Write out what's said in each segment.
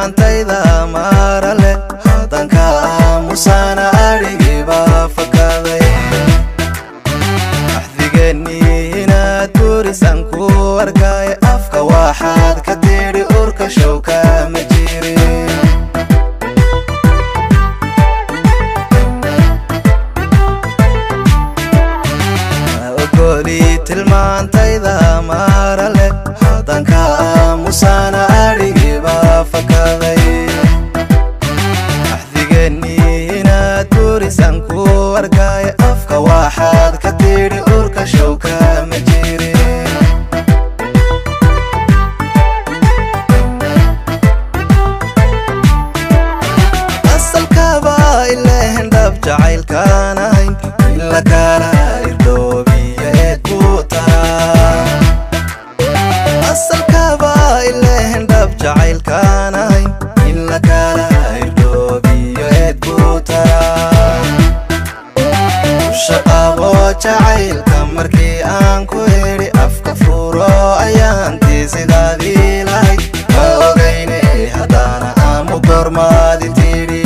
Tilmaantayda maarale hadanka aamusana adhigiiba fakaday. Axdigeennii inaad burisan ku arkay, afka waxaad ka tidhi urka showka ma jirin. Ma ogoli tilmaantayda maarale hadanka aamusana adhigiiba fakaday. Axdigeennii inaad burisan ku arkay, afka waxaad ka tidhi urka showka ma jirin. Asalkaba ilehen dhab jacaylkaan ahayn in la kala irdhoobiyo eed ku taraa. Asalkaba ilehen dhab jacaylkaan ahayn in la kala irdhoobiyo eed ku taraa. Ushaqabo jacaylka markii aan ku idhi afka furo ayaantii sidaadii lahayd, ma ogayne haddana amu gormaadi tidhi.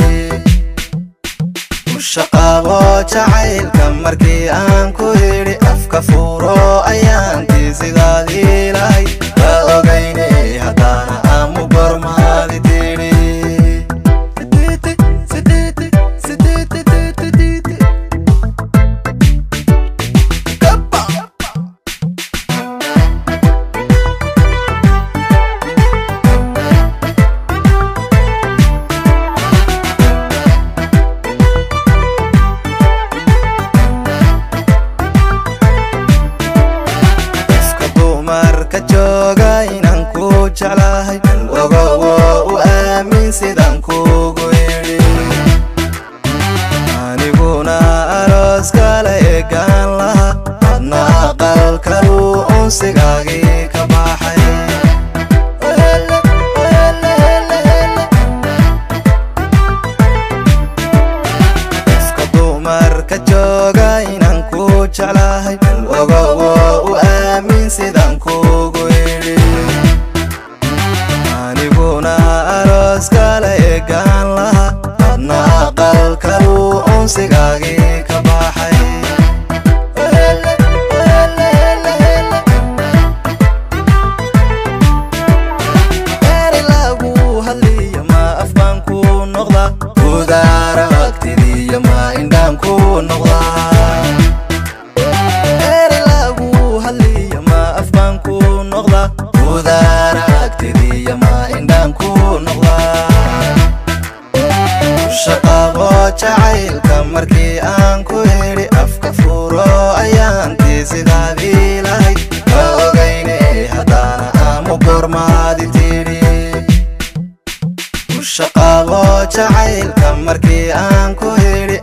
Ushaqabo jacaylka markii aan ku idhi afka furo ayaantii sidaadii lahayd, ma ogayne haddana amu gormaadi tidhi. Qofka dumarka jooga inaan ku jeclahay ogowo u aamin sidaan kugu idhi. Aniguna aroos kale eegaan laha, adna aqalkaluu unsigaagii ka baxay. Qofka dumarka jooga inaan ku jeclahay ogowo u aamin sidaan kugu idhi. Aniguna aroos kale eegaan laha, adna aqalkaluu unsigaagii ka baxay. Eri lagu hadliyo ma afbaan ku noqdaa, gudaara agtidiyo ma indhaan ku noqdaa. Eri lagu hadliyo ma afbaan ku noqdaa, gudaara agtidiyo ma indhaan ku noqdaa. Ushaqabo jacaylka markii aan ku idhi afka furo ayaantii sidaadii lahayd, ma ogayne haddana amu gormaadi tidhi. Ushaqabo jacaylka markii aan ku idhi